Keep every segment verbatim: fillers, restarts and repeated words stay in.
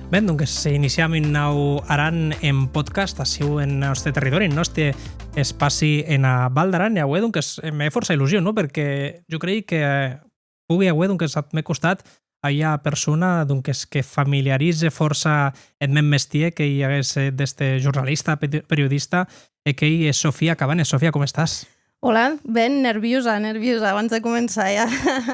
Ben, donques, iniciam un nau Aran en podcast, aciu en nòste territòri, en nòste espaci ena Val d'Aran, e aué, donques, me hè fòrça illusion, non? Perque jo crei que, eh, pogui auer, donques, ath mèn costat, ua persona, donques, que familiarize fòrça eth mèn mestièr, qu'ei aguest, eh, d'èster jornalista, peri-, periodista, e qu'ei, eh, Sofia Cabanes. Sofia, com estàs? Hola, ben, nerviosa, nerviosa, abans de començar ja.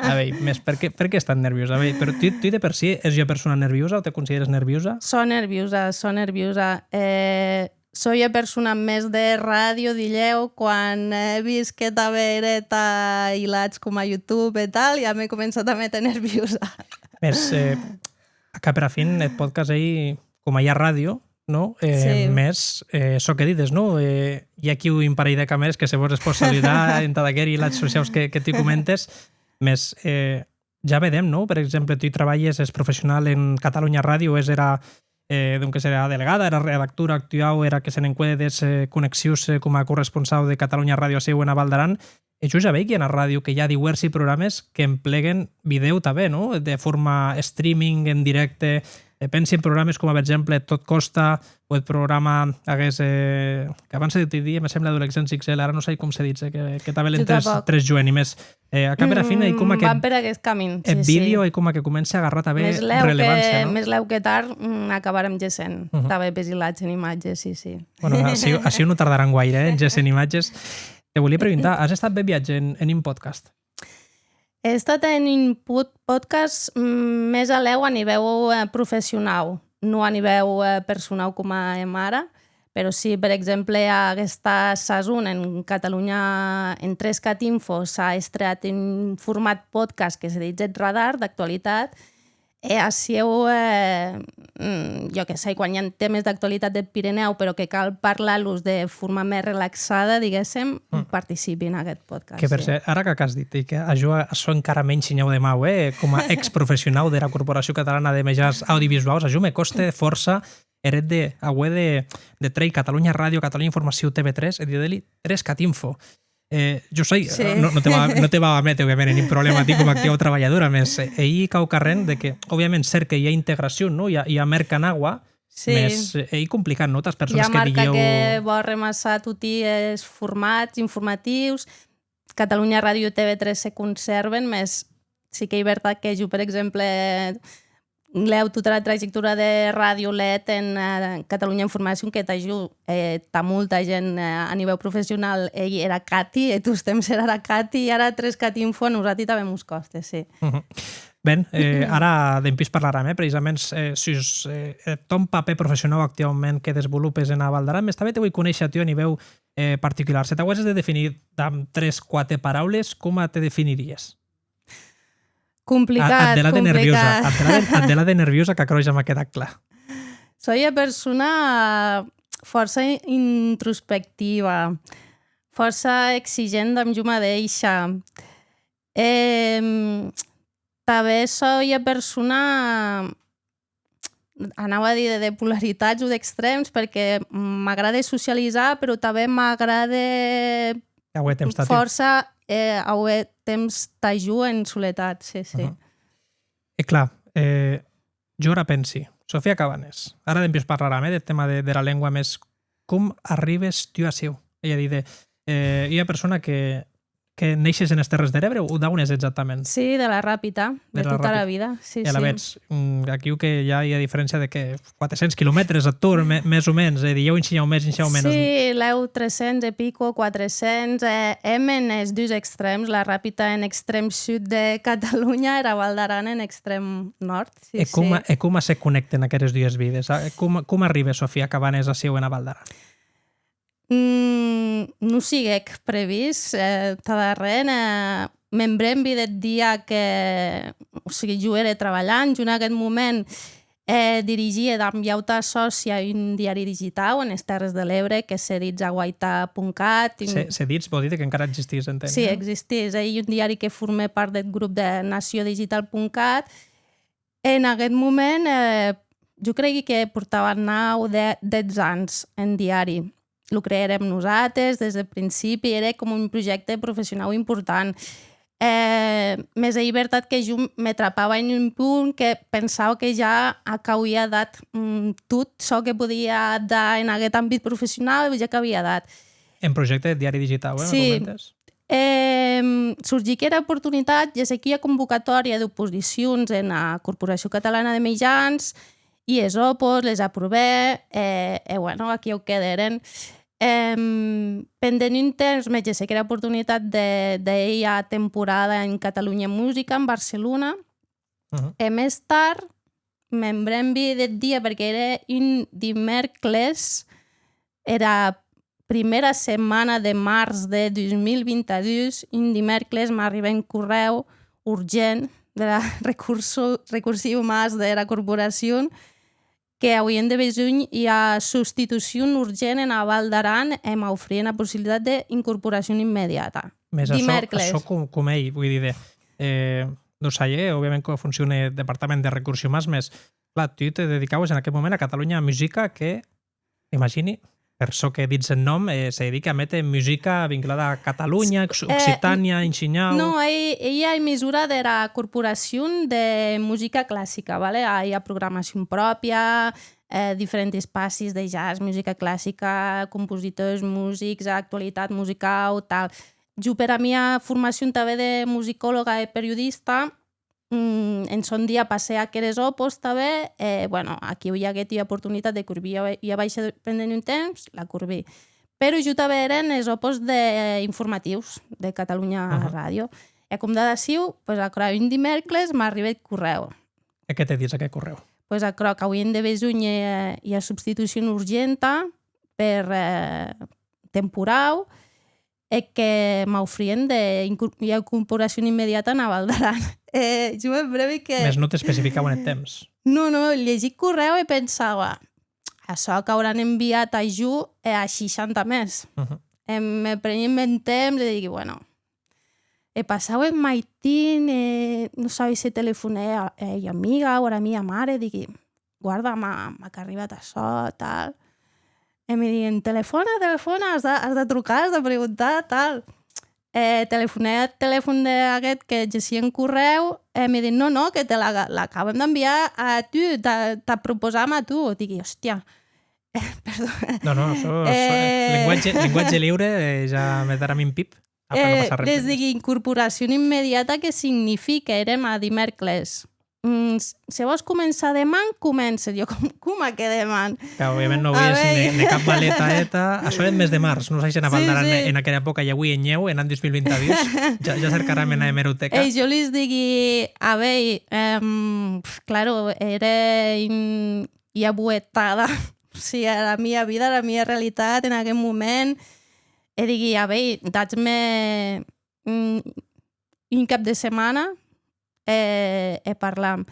A veir, mès per qué, per qué estàs nerviosa? A veir, però tu, tu de per si ès ua persona nerviosa o te considères nerviosa? Sò nerviosa, sò nerviosa. Eh, sò ua persona mès de ràdio, dilhèu, quan è vist que tanben ère tà hilats coma YouTube e tal, ja m'è començat a méter nerviosa. Mès, eh, a cap era fin, eth podcast ei coma ua ràdio, non? Eh, sí. Mès, eh, çò que dides, non? Eh, i a aquiu un parelh de camères que se vòs les pòs saludar entad aqueri hilats sociaus que, que tu comentes, mès, eh, ja vedem, non? Per exemple, tu trabalhes, ès professional en Catalunya Ràdio, ès era, eh, donques, era delegada, era redactora actuau, era que se n'encuede des, eh, connexions, eh, coma corresponsau de Catalunya Ràdio aciu ena Val d'Aran, e jo ja veigui ena ràdio que i a diuèrsi programes qu'empleguen vidèo tanben, non? De forma streaming, en dirècte. E pensi en programes coma, per exemple, Tot Costa, o eth programa aguest, eh, qu'abans se didie, me sembla, Adolescents X L, ara non sai com se ditz, eh, que, que tanben l'èn tres, tres joeni, mès, eh, a cap era fin, ei coma que... Van per aguest camin, sí, sí. Eth vídeo ei coma que comence a agarrar tanben relevància, non? Mès lèu que tard, mm, acabarem gessent tanben pes hilats en imatges, sí, sí. Bueno, aciu, aciu non tardaràn guaire, eh, en gésser en imatges. Te volia preguntar, as estat bèth viatge en, en un podcast? È estat en un pod-, podcast, mm, mès a lèu a nivèu, eh, professionau, non a nivèu, eh, personau coma èm ara, però sí, per exemple, aguesta sason en Catalunya, en Tres Cat Info, s'a estreat un format podcast que se ditz Eth Radar, d'actualitat, E aciu, eh, mm, jo que sai, quan i a tèmes d'actualitat deth Pirenèu, però que cal parlar-los de forma mès relaxada, diguéssem, participi en aguest podcast, sí. Que per cèrt, ara qu'ac as dit, e que a jo a, sò encara mens shinhau de mau, eh, coma exprofessionau dera Corporacion Catalana de Mejans Audiovisuaus, a jo me còste fòrça er hèt de, auer de, de trèir Catalunya Ràdio, Catalunya Informacion, T V tres, e díder-li Tres Cat Info. Eh, jo sai, sí, eh, non, non te va, non te va a méter, òbviament, en un problèma a ti coma actuau trabalhadora, mès, eh, ei quauquarren de que, òbviament, cèrt que i a integracion, non? I a, i a mèrca en agua, sí, mès, eh, ei complicat, non? Tàs persones que dilhèu... I a mèrca que vò remassar toti es formats informatius. Catalunya Ràdio e T V tres se consèrven, mès sí qu'ei vertat que jo, per exemple, lèu tota era trajectòria de ràdio l'è hèt en, eh, Catalunya Informacion, que tà jo, eh, tà molta gent, eh, a nivèu professional, ei era Cati, e tostemp serà era Cati, e ara Tres Cat Info a nosati tanben mos còste, sí. Mhm. Ben, eh, ara dempús parlaram, eh, precisament, eh, sus, eh, eth tòn papèr professionau actuaument que desvolopes ena Val d'Aran, mès tanben te voi conéisher a tu a nivèu, eh, particular. Se t'auesses de definir damb tres, quate paraules, coma te definiries? Complicat, complicat. Ath delà de nerviosa, ath delà de, ath delà de nerviosa, qu'aquerò ja m'a quedat clar. Soi ua persona fòrça introspectiva, fòrça exigent damb jo madeisha. Em, tanben soi ua persona, anaua a díder de polaritats o d'extrèms, perque m'agrade socializar, però tanben m'agrade... Auer temps tà tu. Fòrça, eh, auer temps tà jo en soletat, sí, sí. Mhm. E clar, eh, jo ara pensi, Sofia Cabanes, ara dempús parlaram, eh, deth tèma de, dera lengua, mès com arribes tu aciu? Ei a díder, eh, ua persona que que neishes enes Tèrres der Ebre, o d'a on ès exactament? Sí, de la Ràpita, de tota era vida, sí, sí. E alavetz, mm, aquiu que ja i a diferéncia de que quate cents quilomètres ath torn, me-, mès o mens, e dilhèu un shinhau mès, un shinhau menos. Sí, lèu tres cents e pico, quate cents, eh, èm enes dus extrèms, la Ràpita en extrèm sud de Catalonha, era Val d'Aran en extrèm nòrd, sí, sí. E coma, e coma se connècten aqueres dues vides? A, e coma, coma arribe Sofia Cabanes aciu ena Val d'Aran? Mm, non siguec previst, eh, tad arren, eh, me'n brembi deth dia que, o sigui, jo ère trabalhant, jo en aguest moment, eh, dirigie damb ua auta sòcia un diari digitau enes Tèrres de l'Ebre que se ditz aguaita punt cat. Se, se ditz, vò díder qu'encara existís, enteni, eh? Sí, existís. Ei un diari que forme part deth grop de naciodigital punt cat. En aguest moment, eh, jo creigui que portaua nau, de-, dètz ans en diari. Lo creèrem nosates des deth principi, ère com un projècte professionau important. Eh, mès ei vertat que jo me trapava en un punt que pensava que ja ac auia dat, mm, tot çò que podia dar en aguest àmbit professionau, ja qu'auia dat. En projècte de diari digitau, eh, me Sí. comentes? Em, sorgic era oportunitat, gessec ua convocatòria d'oposicions ena Corporacion Catalana de Mejans, i es òpos, les aprovè, e, e bueno, aquiu quedèren. Em, pendent un temps me gessec era oportunitat de, de hèr ua temporada en Catalunya Música, en Barcelona, Mhm. e mès tard me'n brembi deth dia, perque ère un dimèrcles, era primèra setmana de març de dos mil vint-e-dos, un dimèrcles m'arribè un corrèu urgent dera recurso-, recursi umans dera corporacion, que auien de besonh ua substitucion urgent ena Val d'Aran e m'aufrien era possibilitat d'incorporacion immediata. Mès açò, Dimèrcles. açò com, com ei, voi díder, eh, non sai, eh, òbviament com foncione eth Departament de Recursi Umans, mès, clar, tu te dedicaues en aqueth moment a Catalunya Musica, que, imagini, per çò que ditz eth nòm, eh, se dedique a méter musica vinculada a Catalonha, Oc-, Eh, Occitània, Inchinhau. Non, ei, ei a emesura dera Corporacion de Musica Classica, vale? Ai a programacion pròpia, eh, diferents espacis de jazz, musica classica, compositors, musics, actualitat musicau, tal. Jo, pera mia formacion tanben de musicologa e periodista, mm, en sòn dia passè aqueres òpos tanben, e, bueno, aquiu i aguec ua oportunitat de curbir ua, ua baisha pendent un temps, la curbí. Però jo tanben èren es òpos de, eh, informatius de Catalunya Ahà. Ràdio. E com dad aciu, pues, aquerò, un dimèrcles m'arribè eth corrèu. E qué te ditz aqueth corrèu? Pues aquerò, qu'auien de besonh, eh, ua substitucion urgenta per, eh, temporau, e que m'aufrien de incor-, ua incorporacion immediata ena Val d'Aran. E jo me'n brembi que Mès non t'especificauen eth temps. Non, non, legic corrèu e pensaua, açò qu'auràn enviat a jo e a seishanta mès. Mhm. E me preni eth mèn temps e digui, bueno. E passaue eth maitin e non sabi se telefonè a, a ua amiga o ara mia mare, digui, guarda, m'a, m'ac arribat açò, tal. E me diguen, telefona, telefona, has de, has de trucar, has de preguntar, tal. E telefonè ath telefon d'aguest que gessie en corrèu, e me diuen, non, non, que te la, l'acabem d'enviar a tu, t'a, t'a proposam a tu. Digui, òstia. Perdó. Non, non, açò, açò, eh, Eh. llenguatge, llenguatge liure, eh, ja me darà un pip. Après non Eh, passa res. Les digui, incorporacion immediata, qué signifique? Èrem a dimèrcles. Mm, s-, se vòs començar deman, comence. Jo, com, coma que deman? Clar, òbviament non A auies veir. ne, ne cap maleta hèta. Açò eth mes de març, non sai se ena Val Sí, d'Aran sí. en aquera epòca i auie nhèu, en an dos mil vint-e-dos, ja, ja cercaram ena emerotèca. E jo les digui, a veir, em, pf, claro, ère un, ua boetada, o sigui, era mia vida, era mia realitat en aqueth moment, e digui, a veir, datz-me, mm, un cap de setmana, e, e parlam.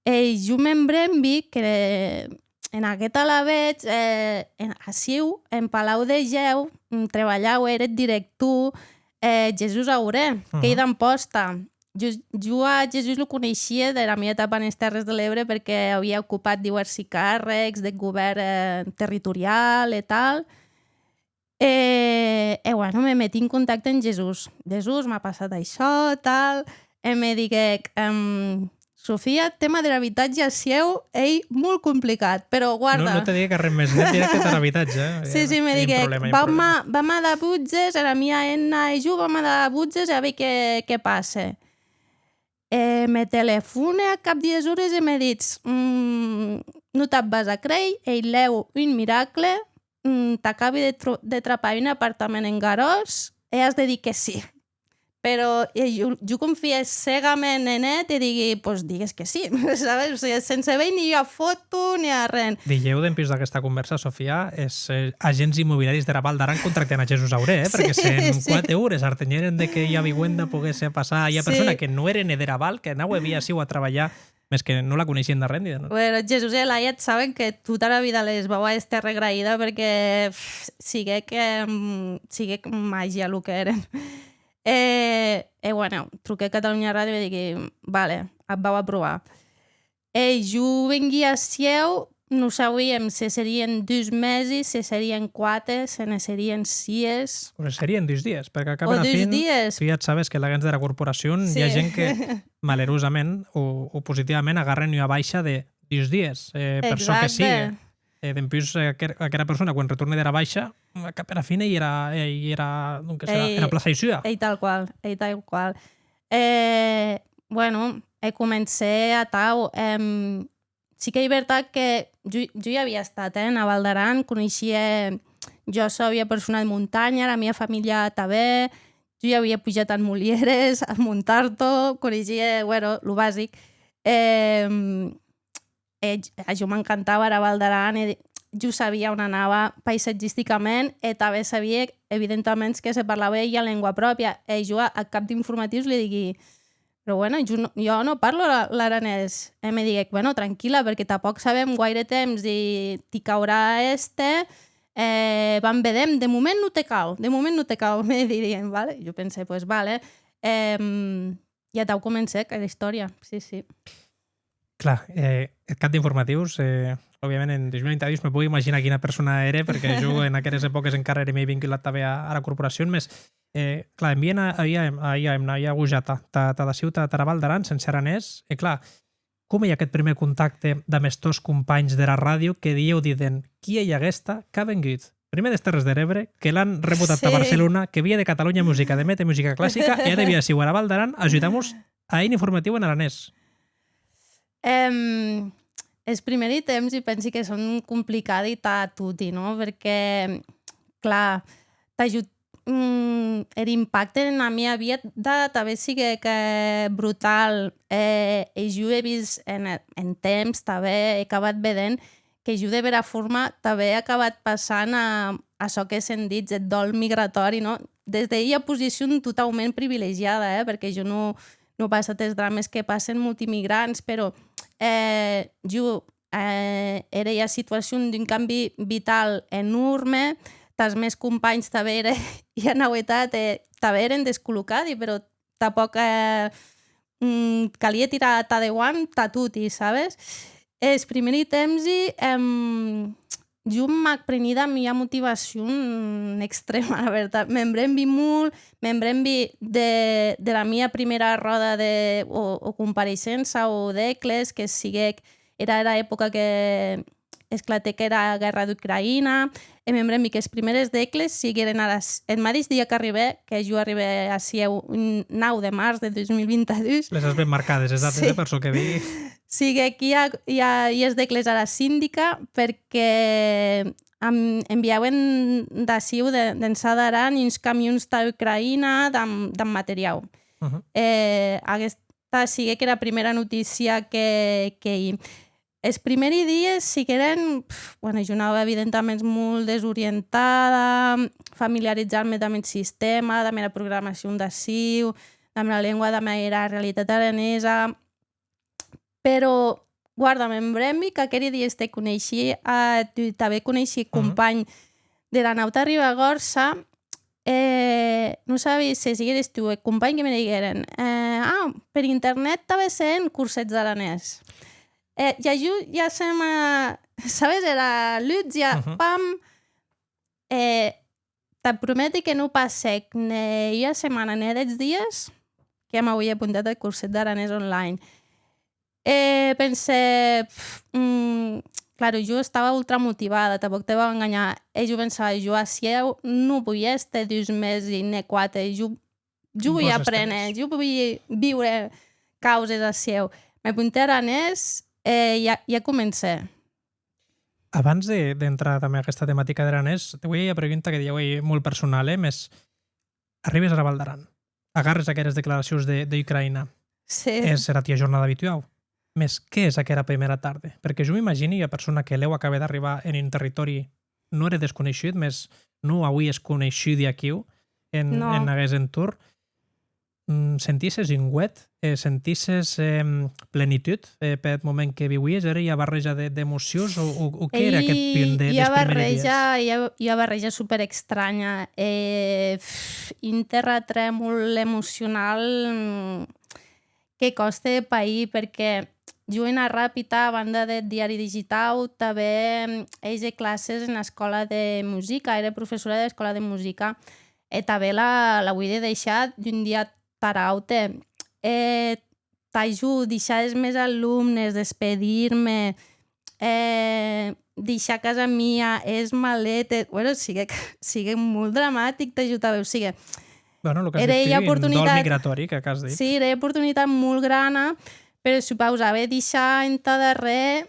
E jo me'n brembi que en aguest alavetz, eh, en, aciu, en Palau de Gèu, mm, trebalhaue, ère eth director, eh, Jesús Auré, qu'ei Mhm. d'Amposta. Jo, jo a Jesús lo coneishia dera mia etapa enes Tèrres de l'Ebre, perque auie ocupat diuèrsi càrrecs de govèrn, eh, territorial e tal. E, e, bueno, me meti en contacte en Jesús. Jesús, m'a passat això, tal, e me diguec, em, Sofia, eth tema der abitatge aciu ei molt complicat, però guarda. Non, non te diguec arren mès, anèc dirècte tar abitatge, eh? Sí, sí, me Ei un diguec, problèma, ei un vam a, problèma. vam a dar botges, era mia hemna e jo vam a dar botges e a veir qué, qué passe. E me telefone a cap dies ores e me ditz, mm, non t'ac vas a creir, ei lèu un miracle, mm, t'acabi de tro-, de trapar un apartament en Garòs e as de dir que sí. Però, e jo, jo confie cegament en eth e digui, pues digues que sí, sabes? O sigui, sense veir ni ua foto ni arren. Dilhèu, dempús d'aguesta convèrsa, Sofia, es, eh, agents immobiliaris dera Val d'Aran contracten a Jesús Auré, eh? Perque Sí, se en sí. quate ores artenheren de que ua viuenda poguesse passar a ua Sí. persona que non ère ne dera Val, que anaue via aciu a trabalhar, mès que non la coneishien d'arren, diden. Bueno, Jesús e Laia saben que tota era vida les vau a èster regraïda perque, pff, siguec, em, siguec màgia lo que èren. E, e, bueno, truquè a Catalunya Ràdio e digui, vale, ac vau a provar. E jo venguia aciu non sabíem se serien dus mesi, se serien quate, se ne serien sies. O se serien dus dies, perque al cap e a la fin, tu ja sabes que laguens dera corporacion, i a gent que, malerosament o, o positivament, agarren ua baisha de dus dies, eh, per çò que sigue. E dempús, eh, aquer-, aquera persona, quan retorne dera baisha, al cap e a la fin, ei era, ei era, donques, era, ei, era plaça ei sua. Ei tal qual, ei tal qual. Eh, bueno, e comencè atau, em, sí qu'ei vertat que jo, jo i auia estat, eh, ena Val d'Aran, coneishia, jo sò ua persona de montanha, era mia familha tanben, jo i auia pujat a Molieres, a Montarto, coneishia, bueno, lo basic. Em, e j-, a jo m'encantava era Val d'Aran, e jo sabia on anava paisatgisticament, e tanben sabia, evidentaments, que se parlava ua lengua pròpia, e jo a, a cap d'informatius li digui: «Però bueno, jo no, jo no parlo la-, l'aranés.» E me diguec: «Bueno, tranquilla, perque tanpòc sabem guaire temps e ti caurà èster, e vam vedem, de moment non te cau, de moment non te cau», me didien, vale? Jo pensè: «Pues vale.» Em, E atau comencèc era istòria, sí, sí. Clar, eh, eth cap d'informatius, eh, òbviament, en dos mil vint-e-dus me pogui imaginar quina persona ère, perque jo en aqueres epòques encara ère mei vinculat tanben a, ara corporacion, mès, eh, clar, envien a, a, a, a, a, a gojata, tà, tà d'aciu, tà, tara Val d'Aran, sense aranés, e clar, com ei aqueth prumèr contacte damb es tòs companhs dera ràdio que dilhèu diden: «Qui ei aguesta qu'a vengut? Prumèr des Tèrres der Ebre, que l'an rebotat tà Barcelona, que vie de Catalunya Música, de méter musica classica, e ara vie aciu ara Val d'Aran, ajudar-mos a hèr un informatiu en aranés.» Em, es prumèri temps, jo pensi que son complicadi tà toti, non? Perque, clar, tà jo, mm, er impacte ena mia vida tanben siguec, eh, brutal. Eh, e jo è vist en, en temps, tanben è acabat vedent que jo de bèra forma tanben è acabat passant a, a çò que se'n ditz eth dòl migratòri, non? Des de ua posicion totaument privilegiada, eh? Perque jo non, non è passat es drames que passen molti migrants, però, eh, jo eh, ère ua situacion d'un cambi vital enorme, tàs mèns companhs tanben ère ua nauetat, e tanben èren descolocadi, però tanpòc, eh, mm, calie tirar tà deuant tà toti, sabes? Es prumèri tempsi, em, jo m'ac prení damb ua motivacion extrèma, la vertat. Me'n brembi molt, me'n brembi de, dera mia prumèra ròda de, o, o compareishença o decles, que siguec era, era epòca que esclatèc era guèrra d'Ucraïna, e me'n brembi qu'es prumères decles sigueren ara s-, eth madeish dia qu'arribè, que jo arribè aciu un nau de març de dos mil vint-e-dus. Les as ben marcades, es dates, eh, per çò que vi. Siguec ua, ua, ues decles ara sindica, perque am-, enviauen d'aciu de, d'ençà d'Aran uns camions tà Ucraïna damb, damb materiau. E aguesta siguec era prumèra notícia que, que hi. Es prumèri dies sigueren, pf, bueno, jo anava evidentaments molt desorientada, familiarizar-me damb eth sistèma, damb era programacion d'aciu, damb era lengua, damb era realitat aranesa. Però, guarda, me'n brembi qu'aqueri dies te coneishí a tu, tanben coneishí companh dera Nauta Ribagòrça, e non sabi se sigueres tu eth companh que me digueren, eh, ah, per internet tanben se hèn cursets d'aranés. E ja jo, ja se m'a, sabes, era lutz, ja, pam, e t'ac prometi que non passèc ne ua setmana ne dètz dies que m'auie apuntat ath curset d'aranés online. E pensè, pf, mm, claro, jo estava ultramotivada, tanpòc te vau enganhar, e jo pensava, jo aciu non voi èster dus mesi ne quate, jo, jo voi apréner, jo voi viure causes aciu. M'apuntè a aranés e ja, ja comencè. Abans de, d'entrar damb aguesta tematica der aranés, te voi ua pregunta que dilhèu ei molt personal, eh? Mès arribes ara Val d'Aran, agarres aqueres declaracions de, d'Ucraïna. Sí. Es era tia jornada abituau. Mès qué es aquera prumèra tarde? Perque jo m'imagini ua persona que lèu acabe d'arribar en un territòri, non ère desconeishut, mès non auies coneishudi aquiu, en, en aguest entorn. Mm, sentisses un huet, eh, sentisses, em, plenitud, eh, peth moment que viuies? Ère ua barreja de, d'emocions o, o, o qué ère aqueth punt de, des prumèri dies? Ei ua barreja, ua, ua barreja super estranha, eh, pf, un tèrratrémol emocional, mm, que còste de pair, perque jo ena Rapita, a banda deth diari digitau, tanben hège classes ena escòla de musica, ère professora de l'escòla de musica, e tanben la, l'auie de deishar d'un dia tar aute. E tà jo deishar es mèns alumnes, despedir-me, eh, deishar casa mia, es maletes, bueno, siguec, siguec molt dramatic tà jo tanben, o sigue, Bueno, lo qu'as ère dit tu, ua un dòl oportunitat migratori que, qu'as dit. Sí, ère ua oportunitat molt grana, però supausaue deishar entà darrèr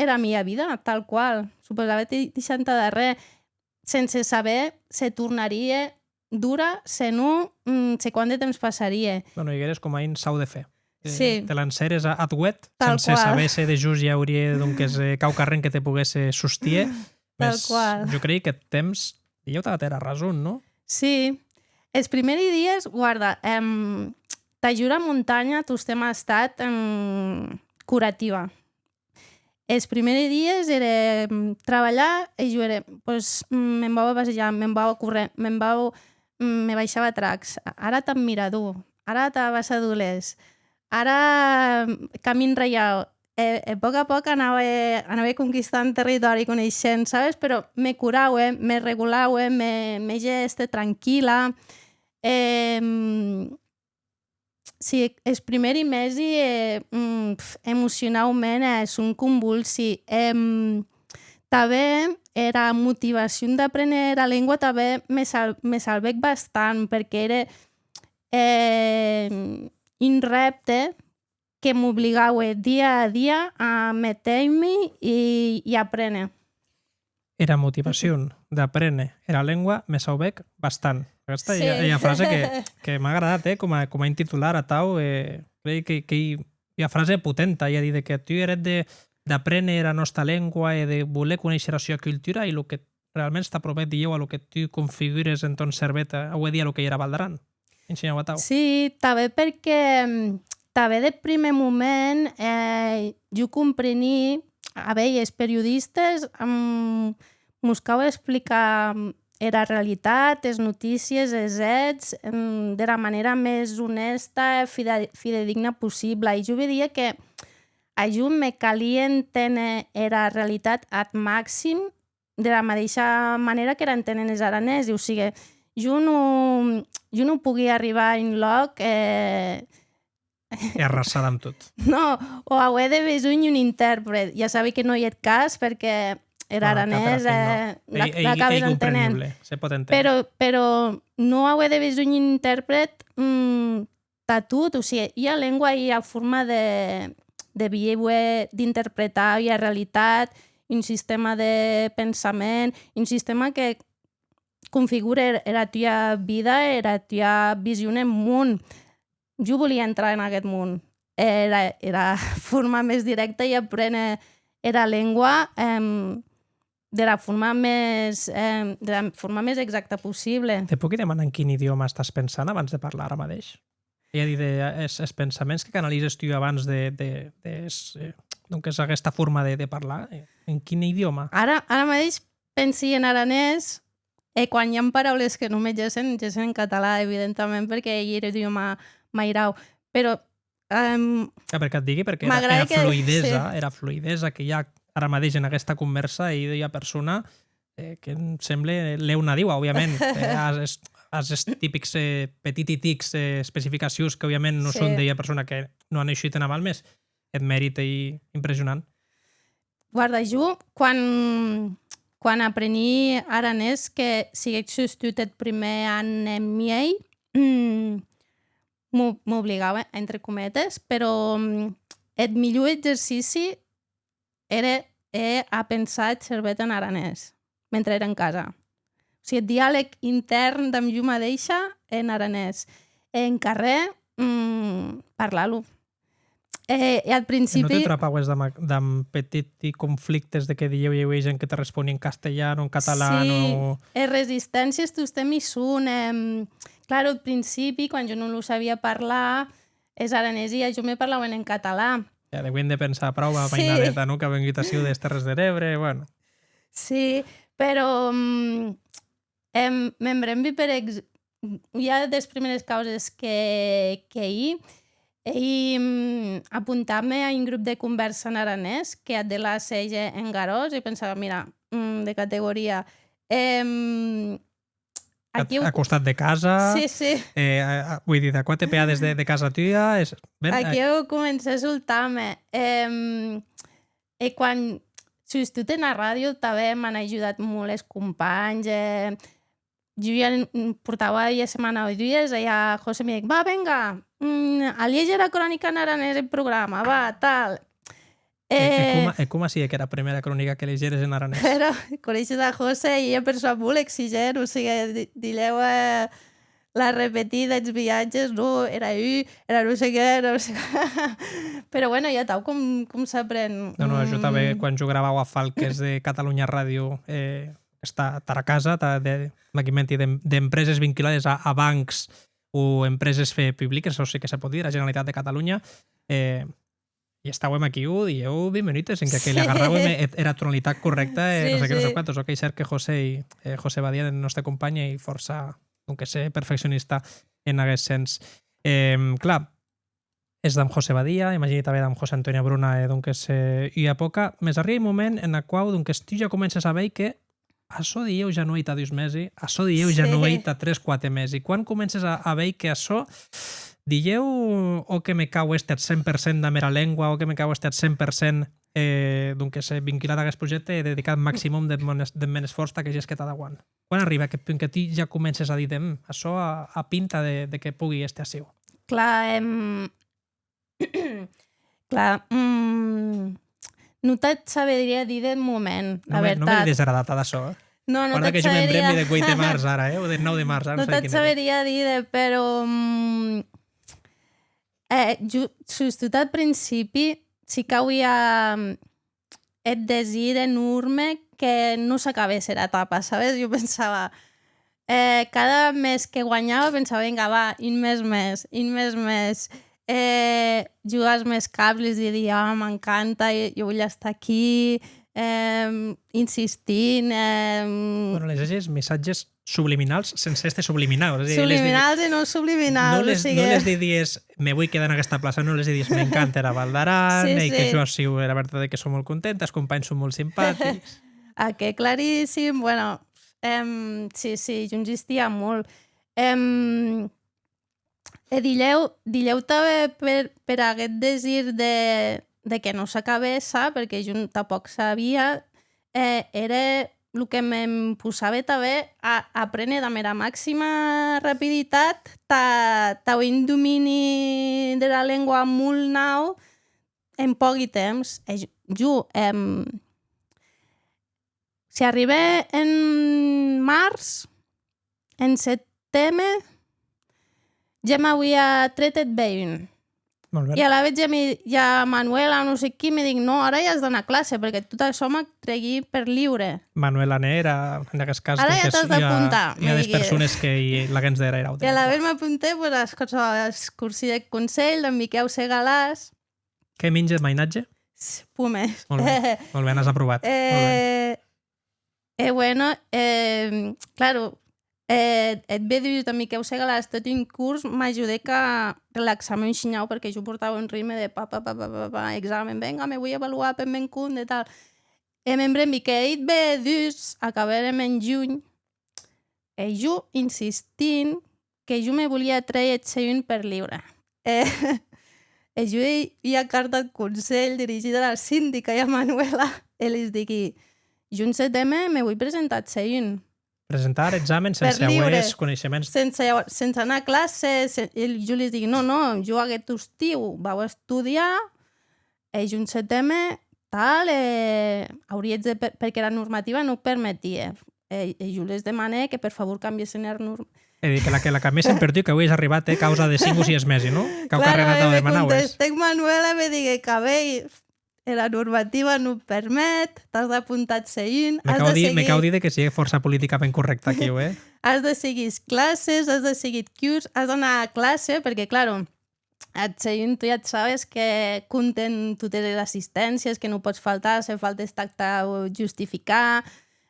era mia vida, tal qual. Supausaue de-, deishar entà darrèr, sense saber se tornarie dura, se non, mm, se quant de temps passarie. Bueno, higuères coma un saut de fe. Eh, Sí. Te lancères a, ath uet, Tal sense qual. saber se dejós i aurie, donques, eh, quauquarren que te poguesse sostier. Tal Mès qual. jo crei qu'eth temps dilhèu t'a dat era rason, non? Sí. Es prumèri dies, guarda, em, tà jo era montanha tostemp a estat, em, curativa. Es prumèri dies ère, em, trabalhar e jo ère, pues, mm, me'n vau a passejar, me'n vau a córrer, me'n vau, mm, me baishava tracs. Ara tà Mirador, ara tà Bassa d'Olès, ara, mm, Camin Reiau. E, e pòc a pòc anaue, anaue conquistant territòri, coneishent, sabes? Però me curaue, me regulaue, me, me hège èster tranquilla. Em, sí, es prumèri mesi, eh, mm, pf, emocionaument, eh, son convulsi. Em, tanben era motivacion d'apréner era lengua tanben me sal-, me salvèc bastant, perque ère, eh, un rèpte que m'obligaue dia a dia a méter-me e, e apréner. Era motivacion d'apréner era lengua me sauvèc bastant. Aguesta Sí. ei ua frase que, que m'a agradat, eh, coma, coma un titular atau, eh, crei que, qu'ei ua frase potenta, ei a díder que tu, er hèt de, d'apréner era nòsta lengua e de voler conéisher era sua cultura, ei lo que realment t'a apropèc dilhèu a lo que tu configures en tòn cervèth, eh, aué dia lo qu'ei era Val d'Aran. Ensenhau atau. Sí, tanben perque, mm, tanben de prumèr moment, eh, jo comprení, a veir, es periodistes, mm, mos cau explicar, mm, era realitat, es notícies, es hèts, mm, dera manèra mès onèsta e fide-, fidedigna possibla. E jo vedie que a jo me calie enténer era realitat ath maxim dera madeisha manèra qu'era entenen es aranesi. O sigue, jo non, jo non pogui arribar en lòc, eh, E arrasar damb tot. Non, o auer de besonh un intèrpret. Ja sabi que non ei eth cas, perque er Bueno, cap era aranés, fin, non. eh, la, Ei, ei, l'acabes ei entenent. Comprenible, se pòt enténer. Però, però non auer de besonh un intèrpret, mm, tà tot, o sigue, ua lengua ei ua forma de, de víuer, d'interpretar ua realitat, un sistèma de pensament, un sistèma que configure er-, era tua vida, era tua vision en mon. Jo volia entrar en aguest mon. Era, era forma mès dirècta ei apréner era lengua, em, dera forma mès, em, dera forma mès exacta possible. Te pogui demanar en quin idiòma estàs pensant abans de parlar ara madeish? Ei a díder, es, es pensaments que canalizes tu abans de, de, de es, eh, donques, aguesta forma de, de parlar, eh, en quin idiòma? Ara, ara madeish pensi en aranés, e quan i a paraules que non me gessen, gessen en català, evidentament, perque ei er idiòma mairau. Però, em, Ah, perque et digui, perque era, m'agrada era que, fluidesa, sí. Era fluidesa que i a ara madeish en aguesta convèrsa, ei d'ua persona, eh, que em semble lèu nadiua, òbviament. Eh, as es, as es tipics, eh, petiti tics, eh, especificacions que, òbviament, non Sí. son d'ua persona que non a neishut ena Val, mès eth mèrit ei impressionant. Guarda, jo, quan, quan aprení aranés, que siguec sustot eth prumèr an e miei, mm, m'o-, m'obligaue, entre cometes, però, mm, eth milhor exercici ère, eh, a pensar eth cervèth en aranés, mentre ère en casa. O sigui, eth diàleg intèrn damb jo madeisha en aranés. E en carrèr, mm, parlar-lo. E, e ath E non principi te trapaues damb, damb petiti conflictes de que dilhèu i auie gent que te responie en castelhan o en catalan Sí, o es resisténcies tostemp i son. Em, claro, ath principi, quan jo non lo sabia parlar, es aranesi a jo me parlauen en catalan. Ja, deuien de pensar, praube Sí. mainadeta, non? Qu'a vengut aciu des Terres der Ebre, bueno. Sí, però, mm, em, me'n brembi per ex-, ua des prumères causes que, que hi, Ei, mm, apuntar-me a un grup de convèrsa en aranés, que ath delà se hège en Garòs, e pensava, mira, mm, de categoria. Em, A, aquiu a costat de casa, Sí, sí. eh, a, a, vull dir, a quatre peades de, de casa tua, és... Ben, Aquiu comencè a soltar-me. Em, e quan, sustot ena ràdio, tanben m'an ajudat molt es companhs. Eh, jo ja n- portava ua setmana o dues, e ja José me dic, va, venga, mm, a léger era cronica en aranés en programa, va, tal. E, e, Eh, coma, e coma sigue aquera prumèra cronica que legeres en aranés? Però coneishes a José, ei ua persona molt exigent, o sigue, di- dilhèu, eh, la repetida, es viatges, no, era un, era non sé qué, era non sé qué. Però bueno, ja tau com, com s'apren. No, no, jo tanben, Mm, quan jo gravava falques de Catalunya Ràdio, eh, està tara casa, ta, de, m'ac inventi, d'em- d'empreses vinculades a, a bancs o empreses fe-, publiques, açò sí que se pot dir, la Generalitat de Catalunya, eh, i estàuem aquiu, dilhèu vint menutes, en que, que li Sí. agarràuem e- era tonalitat corrècta, e Sí, no sé qué, no sé sí. Quantos. Açò qu'ei cèrt que José, eh, José Badía, el nòste companh, ei fòrça, donques, eh, perfeccionista en aguest sens. Eh, clar, es damb José Badía, imagini tanben damb José Antonio Bruna, e donques, eh, ua pòca, mès arriba un moment ena quau, donques, tu ja comences a veir que açò dilhèu ja non ei tà dus mesi, açò dilhèu ja non Sí. ei tà tres, quate mesi. Quan comences a, a veir que açò, dilhèu, o que me cau èster ath cent per cent damb era lengua, o que me cau èster ath cent per cent, eh, donques, eh, vinculat a aguest projècte e dedicar eth maximum deth mòn es-, deth mèn esfòrç tà que gesque tà dauant? Quan arribe aqueth punt que tu ja comences a díder, mm, açò a, a pinta de, de que pogui èster aciu? Clar, em, clar, mm, non te saberia díder eth moment, la Non me, non me vertat. dides era data d'açò, eh? No, non Guarda te't que jo me'n brembi saberia, deth ueit de març ara, eh? O deth nau de març, ara non non sai te't quin dia. Saberia díder, però, mm, eh, jo, sustot ath principi, sí qu'auia, mm, eth desir enorme que non s'acabèsse era etapa, sabes? Jo pensava, eh, cada mes que guanhava, pensava, venga, va, un mes mès, un mes mès. Eh, jo as mèns caps les didia, ah, m'encanta, jo, jo vull estar aquí, em, insistint. Em... Bueno, les hèges messatges subliminals sense èster subliminaus. És a dir, les di- Subliminals e non subliminaus, non les, o sigui... Non les didies, me voi quedar en aquesta plaça, non les didies, m'encanta era Val d'Aran, Sí, e que sí. Jo aciu, la veritat és que son molt contenta, els companys són molt simpàtics. Ah, que claríssim, bueno, em, sí, sí, jo insistia molt. Em, e dilhèu, dilhèu tanben per, per aguest desir de, de que non s'acabèssa, perque jo tanpòc sabia, eh, ère lo que m'empossave tanben a apréner damb era maxima rapiditat tà, tà un domini dera lengua molt nau en pògui temps. E jo, jo, em, si arribe en març, en seteme, ja m'auia tret eth B un. Molt bé. E alavetz ja, me, ja Manuela, non sé qui, me dic, no, ara ja has d'anar a classe, perque tot açò m'ac treguí per liure. Manuela Nera, en aquest cas, Ara ja donques, t'has hi ha, d'apuntar, hi ha me les digué. Persones que hi, la que ens darà. E alavetz m'apunté, pues, as, as cursi de Conselh, d'en Miquèu Segalàs. Què minge eth mainatge? S-, pomes. Molt bé, molt bé, n'has aprovat. Molt bé. Eh, e bueno, eh, claro, eh, eth B dus de Miquèu Segalàs, tot un curs, m'ajudèc a relaxar-me un shinhau, perque jo portava un ritme de pa, pa, pa, pa, pa, pa, examen, venga, me voi avaluar per mèn compte e tal. E me'n brembi que eth B dus acabèrem en junh, e jo insistint que jo me volia trèir eth C un per liure. E, e jo hèi ua carta ath Conselh dirigida ara sindica e a Manuela, e les digui, jo en seteme me voi presentar ath C un. Presentar examen Per sense liure. Auer coneixements. Sense, sense anar a classe, se, e jo les digui, no, no, jo aguest ostiu vau estudiar, e jo en seteme, tal, e auries de, per, perque era normativa non permetie. E, e jo les demanè que, per favor, cambièssen era norm-, E dir que la, que la cambièssen per tu, que auies arribat, eh, causa de cinc o sies mesi, no? Cau carregar e de me demanar, eh? Contestèc Manuela, me diguec, a veir, era normativa non permet, t'as d'apuntar ath C un, Me has cau de dir, me seguir, cau dir que siguec fòrça politicament corrècte aquiu, eh? Has de seguir es classes, has de seguir eth curs, has d'anar a classe, perque, claro, ath C un tu ja sabes que compten totes es assisténcies, que non pòts faltar, se faltes t'ac cau justificar,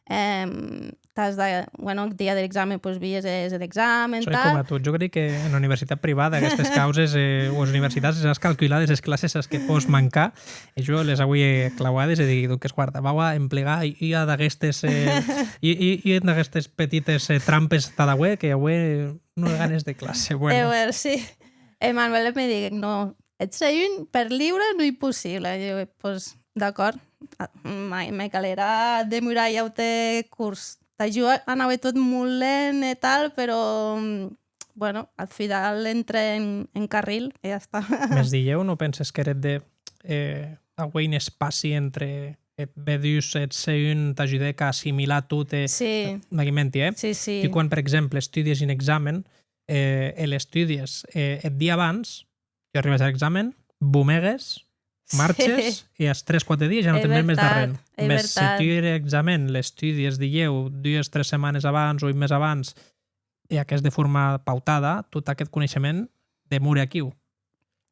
em, t'as de, bueno, eth dia der examen, pues, vies es, er examen, Soi tal. Coma tu, jo crec que en universitat privada aquestes causes, eh, o es universitats les has calculades, es classes as que pòs mancar, e jo les auie clauades e digui, donques, guarda, vau a emplegar ua d'aguestes, eh, i, i, i d'aguestes petites, eh, trampes tad aué, que aué non è ganes de classe, bueno. E bueno, sí. E Manuel me diguec, no, eth C un per liure non ei possible. E jo, pues, d'acòrd, a, me, me calerà demorar un aute curs. Tà jo anaue tot molt lent e tal, però, bueno, ath final entrè en, en carril e ja està. Mès dilhèu non penses qu'er hèt de, eh, auer un espaci entre eth B dus e eth C un t'ajudèc a assimilar tot e... Sí. M'ac inventi, eh? Sí, sí. Tu quan, per exemple, estudies un examen, eh, e l'estudies, eh, eth dia abans, tu arribes ar examen, bomegues, marches, e as tres, quate dies ja non te'n ven mès d'arren. Mès se tu er examen l'estudies dilhèu dues, tres setmanes abans o un mes abans, e ac hès de forma pautada, tot aqueth coneishement demore aquiu.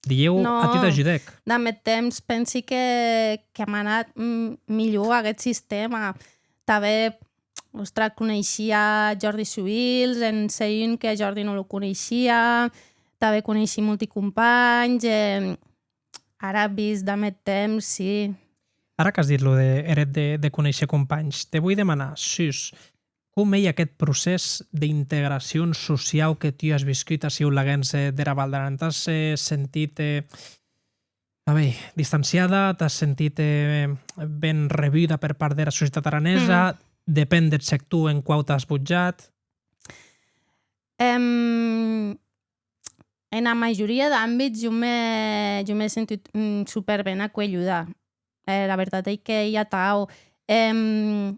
Dilhèu a tu t'ajudèc. Damb eth temps pensi que, que m'a anat, mm, milhor aguest sistèma. Tanben, ostres, coneishia Jordi Suils, en C un que Jordi non lo coneishia, tanben coneishí molti companhs, e ara vist damb eth temps, sí. Ara qu'as dit lo de, er hèt de, de conéisher companhs, te voi demanar, sus, com ei aqueth procès d'integracion sociau que tu as viscut aciu laguens, eh, dera Val d'Aran? T'as, eh, sentit, eh, a veir, distanciada? T'as sentit, eh, ben rebuda per part dera societat aranesa? Mm. Depen deth sector en quau t'as botjat? Em, ena majoria d'ambits jo me, jo m'è sentut, mm, super ben acuelhuda. Eh, la vertat ei qu'ei atau. Em,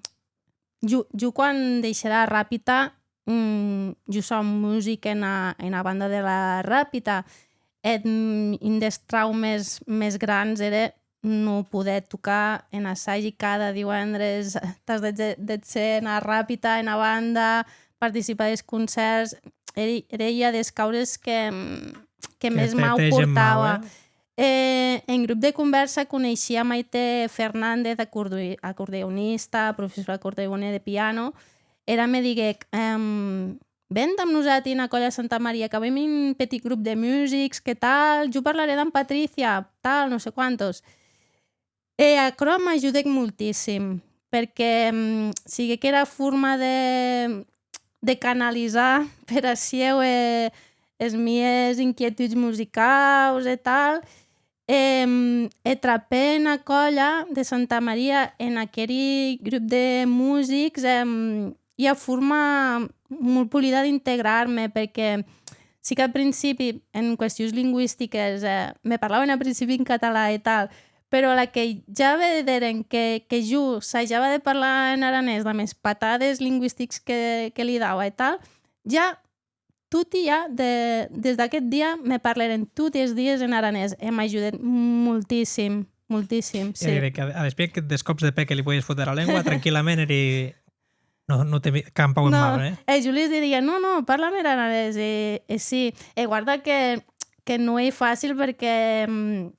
jo, jo quan deishè era Rapita, mm, jo sò music ena, ena banda de la Rapita. Eth, mm, un des traumes mès grans ère non poder tocar en assagi cada diuendres, tàs dètz, dètz ena Rapita, ena banda, participar des concèrts, ère, ère ua des causes que, que mès mau portaua. Que te, te hègen mau, eh? E en grup de convèrsa coneishí a Maite Fernández, acorde-, acordeonista, professora d'acordeon e de piano. Era me diguec, em, ven damb nosati ena Còlha Santa Maria, qu'auem un petit grup de musics, que tal, jo parlarè damb Patricia, tal, no sé quantos. E aquerò m'ajudèc moltíssim, perque, mm, siguec era forma de, de canalizar per aciu, eh, es mies inquietuds musicaus e tal. Em, e trapè ena Còlha de Santa Maria, en aqueri grup de musics, em, ua forma molt polida d'integrar-me, perque sí qu'ath principi, en qüestions lingüistiques, eh, me parlauen ath principi en català e tal, però a la que ja vederen que, que jo sajava de parlar en aranés damb es patades lingüistics que, que li daua e tal, ja toti ja, de, des d'aqueth dia, me parlèren toti es dies en aranés e m'ajudèc moltíssim, moltíssim, sí. Ei a díder que a, a despièc des còps de pè que li podies fotre ara lengua, tranquillament eri, non, non te mi-, campauen mal, eh? E jo les didia, no, no, parla-me en aranés, e, e sí. E guarda que, que non ei facil perque, mm,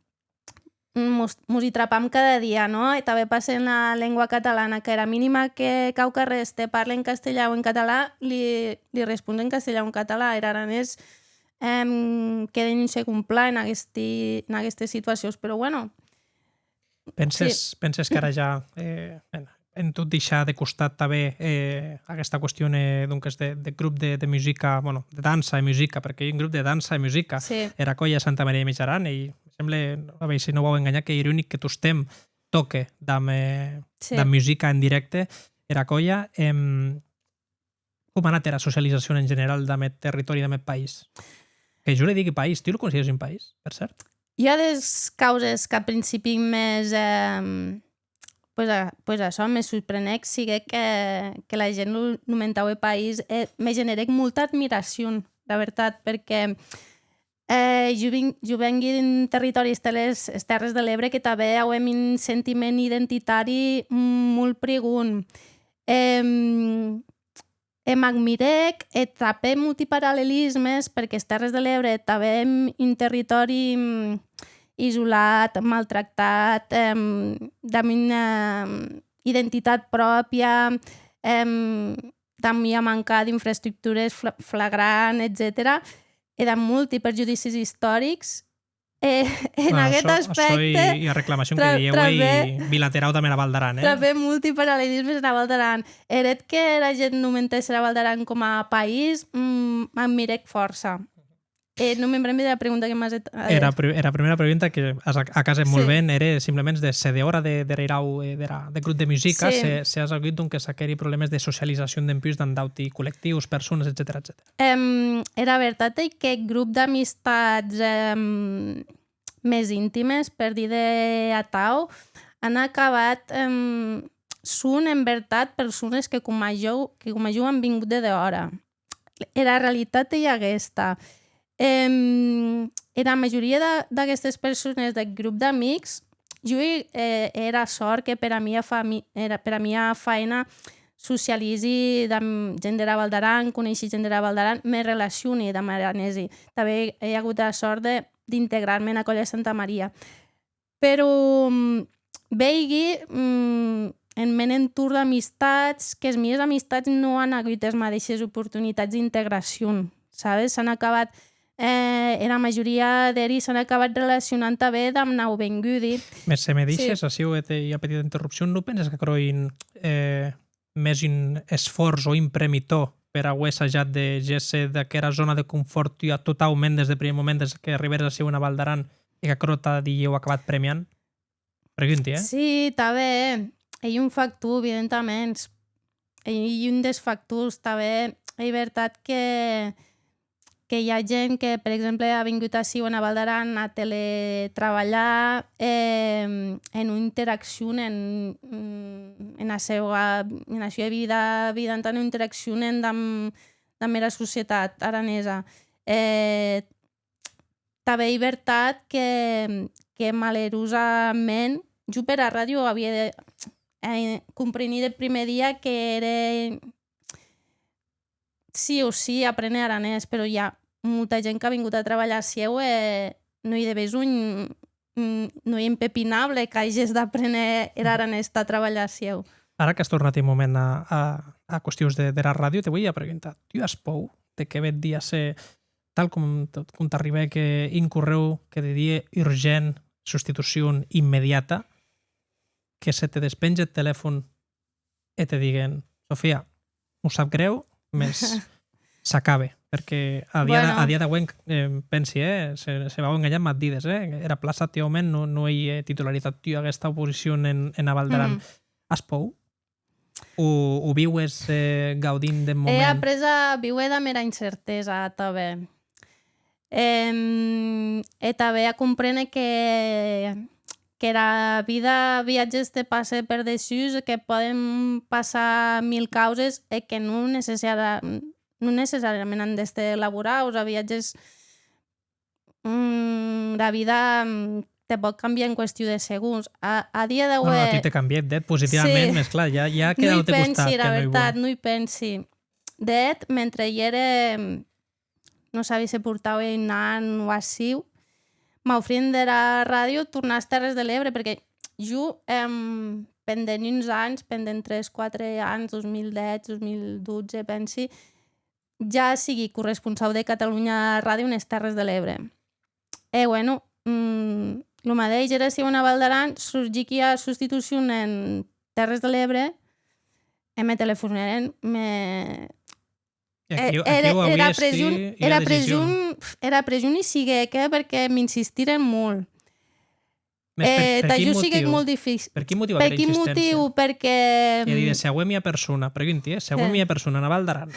mos, mos i trapam cada dia, no? E tanben passe ena lengua catalana, qu'era minima que quauquarrés te parle en castelhan o en catalan, li, li respons en castelhan o en catalan. Er aranés, em, quede en un segond plan en aguesti, en aguestes situacions, però bueno. Penses, sí. Penses qu'ara ja, eh, en, en tot deishar de costat tanben, eh, aguesta qüestion, eh, donques, de, de grup de, de musica, bueno, de dança e musica, perque ei un grup de dança e musica, sí. Era Còlha Santa Maria de Mijaran, e me semble, a veir se non vau enganhar, qu'ei er unic que tostemp tòque damb, eh, sí. Damb musica en dirècte, era còlha. Em, com a anat era socializacion en general damb eth territòri, damb eth país? Que jo li digui país, tu lo consideres un país, per cèrt? Ua des causes qu'ath principi mès, em, pues, a, pues açò, me sorprenèc, siguec que, que la gent lo nomentaue país, e me generèc molta admiracion, la vertat, perque, eh, jo vin-, jo vengui d'un territòri, es Tèrres, es Tèrres de l'Ebre, que tanben auem un sentiment identitari molt prigond. Em, e m'ac mirèc e trapè molti parallelismes, perque es Tèrres de l'Ebre tanben un territòri, mm, isolat, maltractat, em, damb una, em, identitat pròpia, em, damb ua manca d'infraestructures fla-, flagrant, etcetèra, e damb molti perjudicis istorics. E en Bueno, aguest açò, açò aspècte, ei ua reclamacion que tra-, dilhèu ei trapè-, bilaterau damb era Val d'Aran, eh? Trapè molti parallelismes ena Val d'Aran. Er hèt que era gent non mentèsse era Val d'Aran coma país, mm, m'admirèc fòrça. E non me'n brembi dera pregunta que m'as hèt. Era pri-, era prumèra pregunta, que as, ac hès hèt molt Sí. ben, ère simplement de se dehòra de, der airau, eh, dera, deth grop de musica, Sí. se, se as agut, donques, aqueri problèmes de socializacion dempús damb d'auti collectius, persones, etcetèra, etcetèra. Em, era vertat ei qu'eth grop d'amistats, em, mès intimes, per díder atau, an acabat, em, son en vertat persones que coma jo, que coma jo an vingut de dehòra. Era realitat ei aguesta. Em, era majoria d'a-, d'aguestes persones deth grop d'amics, jo, eh, è era sòrt que pera mia fami-, era, pera mia faena socializi damb gent dera Val d'Aran, coneishi gent dera Val d'Aran, me relacioni damb aranesi. Tanben è agut era sòrt de, d'integrar-me ena Còlha Santa Maria. Però, mm, veigui, mm, en mèn entorn d'amistats, qu'es mies amistats non an agut es madeishes oportunitats d'integracion, sabes? S'an acabat, eh, era majoria d'eri s'an acabat relacionant tanben damb nauvengudi. Mès se me Sí. Deishes, aciu, eh, te, ua petita interrupcion, non penses qu'aquerò ei, eh, mès un esfòrç o un prèmi tò per auer sajat de gésser d'aquera zòna de confòrt tua totaument des de prumèr moment, des que arribères aciu ena Val d'Aran, e qu'aquerò tà dilhèu acabat premiant? Pregunti, eh? Sí, tanben. Ei un factor, evidentaments. Ei un des factors, tanben. Ei vertat que que i a gent que, per exemple, a vingut aciu ena Val d'Aran a teletrabalhar, eh, en ua interaccion en, mm, ena seua, ena sua vida, vida entà ua interaccion en, damb, damb era societat aranesa. Eh, tanben ei vertat que, que malerosament, jo pera ràdio auia de, eh, comprení de prumèr dia que ère sí o sí apréner aranés, però i a molta gent qu'a vingut a trabalhar aciu e non ei de besonh, mm, non ei impepinable qu'ages d'apréner er aranés tà trabalhar aciu. Ara qu'as tornat un moment a, a, a qüestions de, dera ràdio, te volia preguntar, tu as pòur de que bèth dia se, tal com t-, com t'arribèc, eh, un corrèu que didie urgent, substitucion immediata, que se te despenge eth telèfon e te diguen, Sofia, mos sap grèu, mès s'acabe, perque a dia, Bueno. A dia d'aué, eh, pensi, eh, se, se vau enganhat m'ac dides, eh, era plaça actuaument non, non ei, eh, titularitat tua aguesta oposicion en, ena Val d'Aran. Mhm. As pòur? O, o viues, eh, gaudint deth moment? È aprés a víuer damb era incertesa, tanben. Em, e tanben a compréner que, qu'era vida a viatges te passe per dessús, que pòden passar mil causes e que non necessara-, non necessàriament an d'èster laboraus, a viatges, mm, era vida, mm, te pòt cambiar en qüestion de segons. A, a dia No, no, a d'aué ti te cambièc, deth, positivament, Sí. Mès clar, ja, ja queda Non i a l'aute costat, pensi, era que no i vertat, voi. Non i pensi. Deth, mentre i ère, mm, non sabi se portaue un an o aciu, m'aufrien dera ràdio tornar as Tèrres de l'Ebre, perque jo, em, pendent uns ans, pendent tres, quatre ans, dos mil dètz, dos mil dotze, pensi, ja sigui corresponsau de Catalunya Ràdio enes Tèrres de l'Ebre. E, bueno, mm, lo madeish, ère aciu ena Val d'Aran, sorgic ua substitucion en Tèrres de l'Ebre, e me telefonèren, me, E aquiu, e, ère, aquiu auies tu ua decision. Era pression, era pression i siguec, eh, perque m'insistiren molt. Mès per, Eh, per tà quin jo siguec motiu? Molt dific-, Per quin motiu per aquera quin insisténcia? Motiu? Perque, E a díder, mm, se auem ua persona, pregunti, eh, se auem Eh. ua persona ena Val d'Aran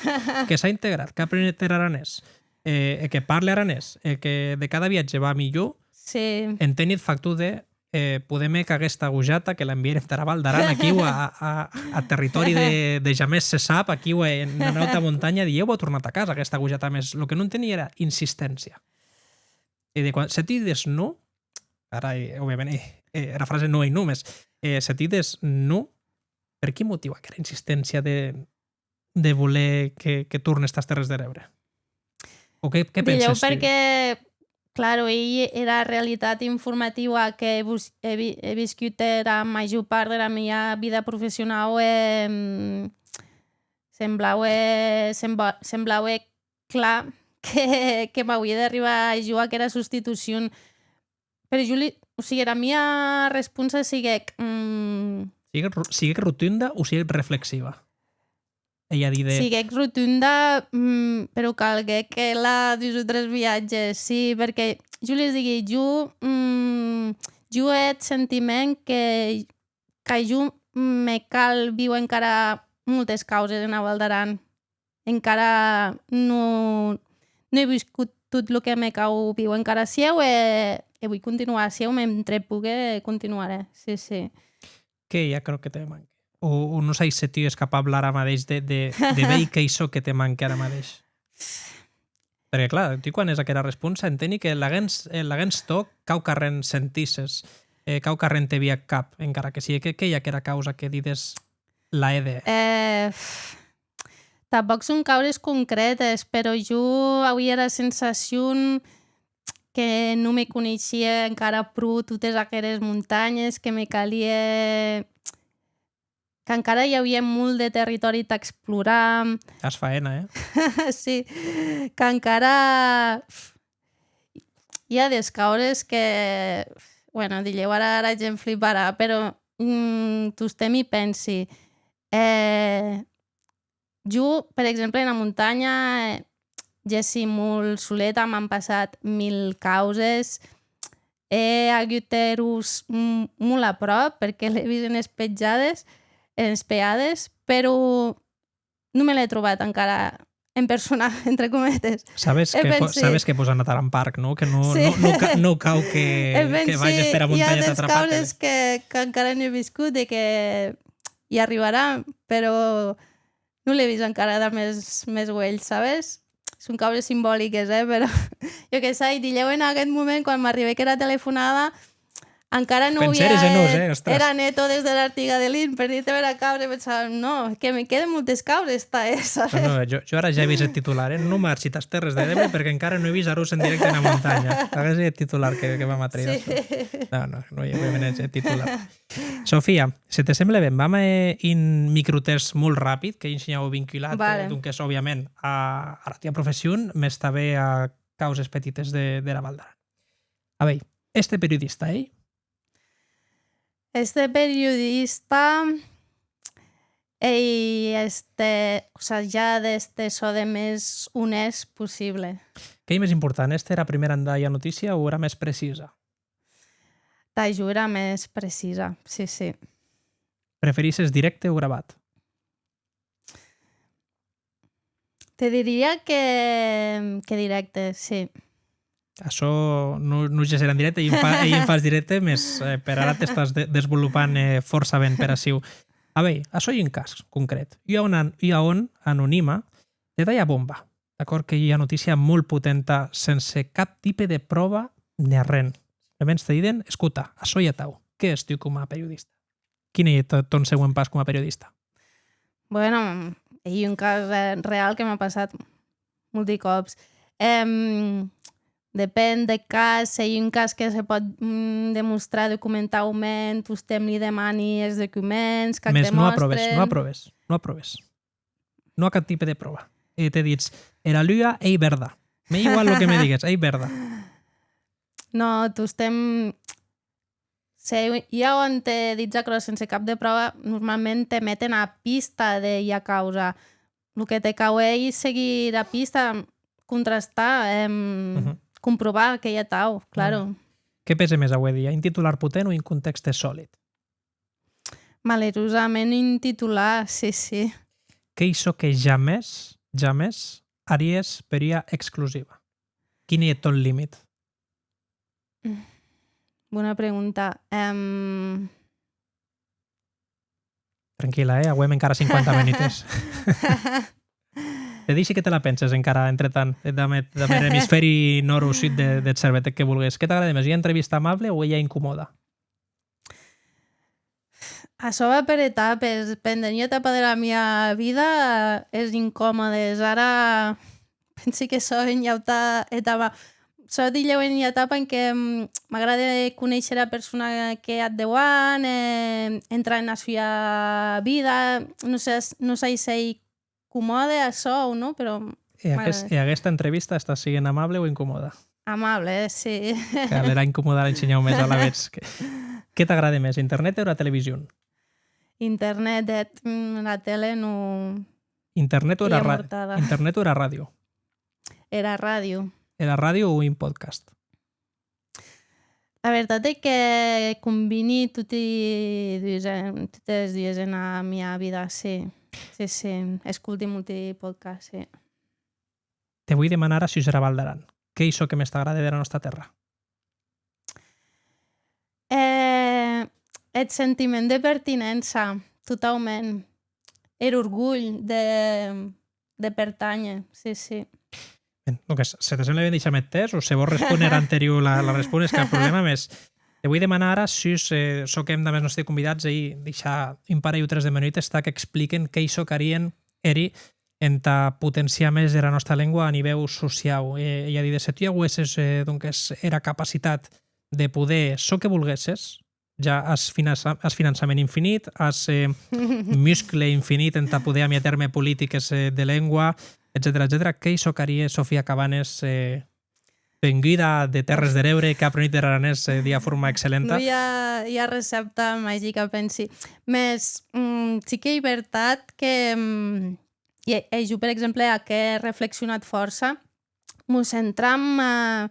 que s'a integrat, qu'a aprenut er aranés, eh, e que parle aranés, e que de cada viatge va milhor, Sí. enteni eth factor de eh, podem hèr qu'aguesta gojata que l'envièrem tara Val d'Aran aquiu a, a, a, a territòri de, de jamès se sap, aquiu en, en auta montanha, dilhèu vau tornar tà casa aguesta gojata, mès lo que non enteni era insisténcia. E de quan, se tu dides non, ara, eh, òbviament, eh, eh, era frase non ei non, mès, eh, se tu dides non, per quin motiu aquera insisténcia de, de voler que, que tornes tàs Tèrres de l'Ebre? O qué, qué Dilhèu penses tu? Perque, claro, ei era realitat informatiua que è vus-, è vi-, è viscut era major part dera mia vida professionau, em, Semblaue, sembla-, semblaue clar que, que m'auie d'arribar jo aquera substitucion. Però jo li, o sigui, era mia responsa siguec, mm, Siguec ro-, siguec rotunda o siguec reflexiva? Ei a díder, siguec rotunda, mm, però calguec hèr-la dus o tres viatges, sí, perque jo li digui, jo, mm, jo è eth sentiment que qu'a jo me cal víuer encara moltes causes ena Val d'Aran. Encara non, non è viscut tot lo que me cau víuer encara aciu e, e voi continuar aciu, mentre pogue continuarè. Sí, sí. Qué ei aquerò que te manque? O, o non sai se tu ès capable ara madeish de, de, de veir qué ei çò que te manque ara madeish. Perque, clar, tu quan hès aquera responsa, enteni que laguens, eh, laguens tò, quauquarren sentisses, eh, quauquarren te vie ath cap, encara que sigue. Qué, qué ei aquera causa que dides la è de? Eh, pff, tanpòc son causes concrètes, però jo auia era sensacion que non me coneishie encara pro totes aqueres montanhes, que me calie, qu'encara i auie molt de territòri tà explorar. As faena, eh? Sí, qu'encara i a des causes que, bueno, dilhèu ara era gent fliparà, però, mm, tostemp i pensi. Eh, jo, per exemple, ena montanha, eh, gessi molt soleta, m'an passat mil causes, è agut eros m-, molt apròp, perque l'è vist enes petjades, enes peades, però non me l'è trobat encara en persona, entre cometes. Sabes que po-, sabes que pos anar a Taran Park, non? Que non, non, non ca-, non cau que, que vages pera montanha tà trapar-te. E pensi, i a des causes que, qu'encara non è viscut e que i arribaràn, però non l'è vist encara damb es mèns uelhs, sabes? Son causes simboliques, eh? Però, jo que sai, dilhèu en aguest moment, quan m'arribèc era telefonada, encara non auia hèt era neto des der Artiga de Lin, per dir-te bèra causa, e pensava, non, que me queden moltes causes tà hèr, sabes? Non, non, jo, jo ara ja è vist eth titular, eh? Non marchi tàs Tèrres de l'Ebre perque encara non è vist arrús en dirècte ena montanha. Aguest ei eth titular que, que vam a triar. Sí. Non, non, non ei, òbviament, eth titular. Sofia, se te semble ben, vam a hèr un microtèst molt rapid, qu'ei un shinhau vinculat, eh, donques, òbviament, a, ara tia profession, mès tanben a causes petites de, dera Val d'Aran. A veir, èster periodista ei? Èster periodista ei èster, o sajar d'èster çò de mès onèst possible. Qué ei mès important, èster era prumèra entà ua notícia o era mès precisa? Tà jo era mès precisa, sí, sí. Preferisses dirècte o gravat? Te diria que, que dirècte, sí. Açò non, non gesserà en dirècte, ei un fa-, ei un fals dirècte, mès, eh, per ara t'estàs de-, desvolopant, eh, fòrça ben per aciu. A veir, açò ei un cas concrèt. Ua on-, ua ont anonima te da ua bomba, d'acòrd? Qu'ei ua notícia molt potenta, sense cap tipe de pròva ne arren. Simplement te diden, escota, açò ei atau. Qué hès tu coma periodista? Quin ei eth tòn següent pas coma periodista? Bueno, ei un cas, eh, real que m'a passat molti còps. Em, depèn deth cas, se ei un cas que se pòt, mm, demostrar documentaument, tostemp li demani es documents, qu'ac demòstren. Mès non apròves, non apròves, non apròves. Non a cap tipe de pròva. E te ditz, era lua ei verda. M'ei igual lo que me digues, ei verda. Non, tostemp, se ua ont te ditz aquerò sense cap de pròva, normalment te meten a pista de ua causa. Lo que te cau ei seguir a pista, contrastar, em, comprovar qu'ei atau, claro. Qué pese mès aué dia, un titular potent o un contèxte solid? Malerosament, un titular, sí, sí. Qu'ei çò que jamès, jamès haries per ua exclusiva? Quin ei eth tòn limit? Bona pregunta. Em, Tranquilla, eh? Auem encara cinquanta menutes. Te deishi que te la penses encara, entretant, eh, damb eth, damb er emisfèri nòrd o sud de, deth cervèth, que volgues. Qué t'agrade mès, ua entrevista amable o ua incomòda? Açò va per etapes. Pendent ua etapa dera mia vida, es incomòdes. Ara pensi que sò en ua auta etapa. Sò dilhèu en ua etapa en qué, mm, m'agrade conéisher era persona qu'è ath deuant, eh, entrar ena sua vida. Non sai, non sai s'ei comòde açò o non, però... E aguest, m'agrada. E aguesta entrevista està siguent amable o incomòda? Amable, sí. Calerà incomodar un shinhau mès alavetz. Qué, qué t'agrade mès, internet o era television? Internet, eth, mm, la tele non... Internet o era ra-, internet o era ràdio? Era ràdio. Era ràdio o un podcast? La vertat ei que combini toti dus en, totes dues ena mia vida, sí. Sí, sí, escolti molti podcasts, sí. Te voi demanar ara sus era Val d'Aran. Qué ei çò que mès t'agrade dera nòsta tèrra? Eh, eth sentiment de pertinença, totaument. Er orgulh de, de pertànher, sí, sí. Ben, donques, se te semble ben, deisham eth tèst, o se vòs respóner anterior la, la respones, cap problèma, mès te voi demanar ara sus, eh, çò que hèm damb es nòsti convidats, ei deishar un parelh o tres de menutes tà qu'expliquen qué ei çò qu'harien eri entà potenciar mès era nòsta lengua a nivèu sociau. E, ei a díder, se tu auesses, eh, donques, era capacitat de poder, çò que volguesses, ja as finança-, as finançament infinit, as, eh, muscle infinit entà poder amiar a tèrme politiques, eh, de lengua, etcetèra, etcetèra. Qué ei çò qu'harie Sofia Cabanes, eh, venguda de Terres der Ebre, qu'a aprenut er aranés, eh, d'ua forma excellenta? Non i a, i a recèpta magica, pensi. Mès, mm, sí qu'ei vertat que, mm, e, e jo, per exemple, ac è reflexionat fòrça, mos centram, eh,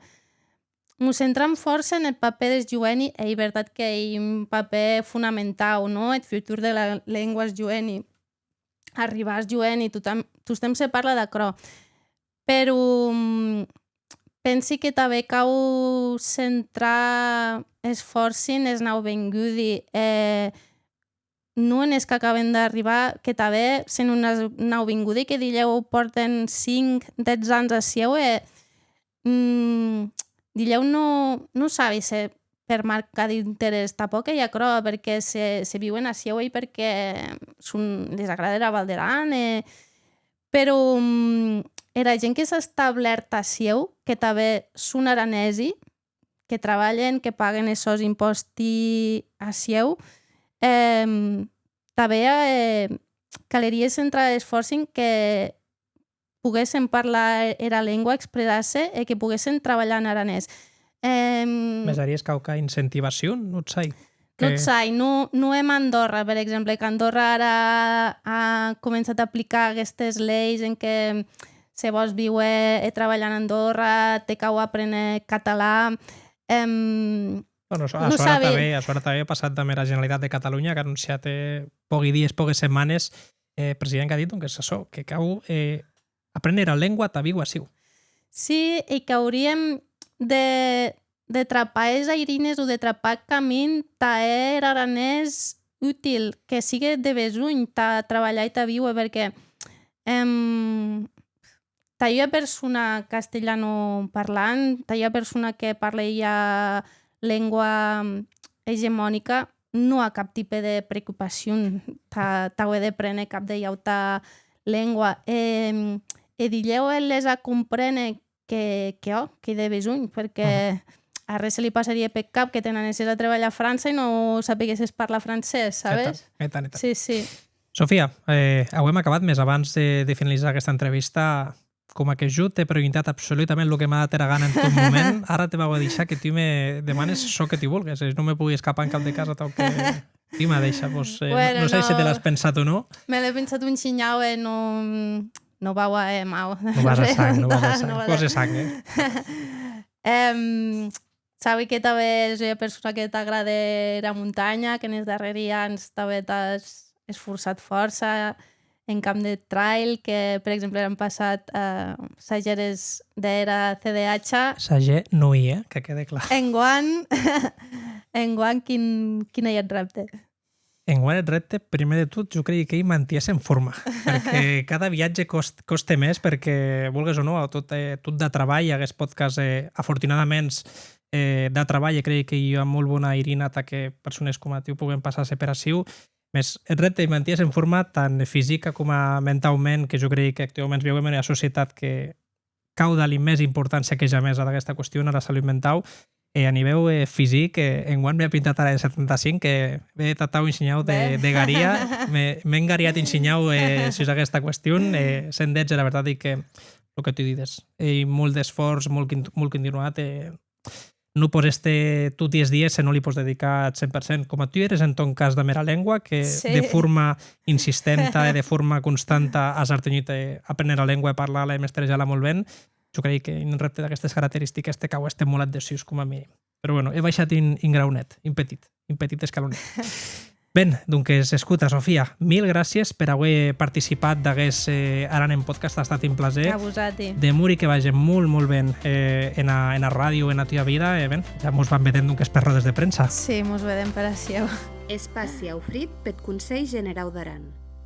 mos centram fòrça en eth papèr des joeni, e ei vertat qu'ei un papèr fonamentau, non? Eth futur de la lengua es joeni, arribar as joeni, totam-, tostemp se parla d'aquerò. Però, mm, pensi que tanben cau centrar esfòrci enes nauvengudi, e non enes qu'acaben d'arribar, que tanben senon enes nauvengudi que dilhèu pòrten cinc, dètz ans aciu e, mm, dilhèu non, non sabi se per manca d'interès, tanpòc ei aquerò, perque se, se viuen aciu ei perque son, les agrade era Val d'Aran, e, però, mm, era gent que s'a establèrt aciu, que tanben son aranesi, que trabalhen, que paguen es sòns impòsti aciu, em, tanben, eh, calerie centrar esfòrci en que poguessen parlar era lengua, expressar-se e que poguessen trabalhar en aranés. Em, mès haries quauqua incentivacion? Non sai. Non sai, non, non èm Andòrra, per exemple, qu'Andòrra ara a començat a aplicar aguestes leis en que se vòs víuer e trabalhar en Andòrra, te cau apréner català. Em, bueno, açò, non açò ara sabi. Tanben, açò ara tanben a passat damb era Generalitat de Catalonha, qu'a anonciat, eh, pògui dies, pògues setmanes, eh, president, qu'a dit, donques, açò, que cau, eh, apréner era lengua tà víuer aciu. Sí, e qu'auríem de, de trapar es airines o de trapar eth camin tà hèr er aranés util, que sigue de besonh tà trabalhar e tà víuer, perque, em, tà ua persona castelhanoparlant, tà ua persona que parle ua lengua egemonica, non a cap tipe de preocupacion tà, tà auer de préner cap de ua auta lengua. E, e dilhèu eth les a compréner que, que, ò, qu'ei de besonh, perque arrés se li passarie peth cap que te n'anesses a trebalhar a França e non sapiguesses parlar francés, sabes? E tant, e tant, e tant. Sí, sí. Sofia, eh, auem acabat, mès abans de, de finalizar aguesta entrevista, coma que jo t'è preguntat absolutament lo que m'a dat era gana en tot moment, ara te vau a deishar que tu me demanes çò que tu volgues, eh, non me pogui escapar en cap de cas atau que tu m'as deishat, pues, eh, bueno, non sai se te l'as pensat o non. Me l'è pensat un shinhau e non, non vau a hèr mau. Non vas a sang, non vas a sang. Non vas a... Pòse sang, eh? Em, sabi que tanben ès ua persona que t'agrade era montanha, qu'enes darrèri ans tanben t'as esforçat fòrça en camp de trail, que, per exemple, er an passat, eh, sagères dera C D H. Sagèr non i, eh, que quede clar. Enguan, enguan, quin, quin ei eth rèpte? Enguan eth rèpte, prumèr de tot, jo crei qu'ei mantier-se en forma, perque cada viatge còst-, còste mès, perque, volgues o non, tot, eh, tot da trabalh, aguest podcast, eh, afortunadaments, eh, da trabalh, e crei qu'ei ua molt bona airina tà que persones coma tu poguen passar-se per aciu. Mès eth rèpte ei mantier-se en forma, tant fisica coma mentaument, que jo crei qu'actuauments viuem en ua societat que cau dar-li mès importància que jamès ad aguesta qüestion, ara salut mentau, E a nivèu, eh, fisic, eh, enguan me a pintat ara de setanta cinc, que è atau un shinhau de, Ben. De garia. Me, m'è engariat un shinhau, eh, sus aguesta qüestion. Eh, cent dètz, era vertat ei que, lo que tu dides, ei molt d'esfòrç, molt quin-, molt continuat, eh, non pòs èster toti es dies se non li pòs dedicar eth cent per cent. Coma tu eres en ton cas damb era lengua, que Sí. De forma insistenta e de forma constanta as artenhut, eh, apréner era lengua e parlar-la e mestrejar-la molt ben, jo crei que un repte d'aguestes caracteristiques te cau èster molt ath dessús, coma minim. Però bueno, è baishat un, un graunet, un petit, un petit escalonet. Ben, donques, escuta, Sofia, mil gràcies per auer participat d'aguest, eh, Aran en Podcast. A estat un plaser. A vosati. Demori que vage molt, molt ben, eh, ena, ena ràdio, ena tua vida. E ben, ja mos vam vedent, donques, per ròdes de premsa. Sí, mos vedem per aciu. Espaci aufrit peth Conselh Generau d'Aran.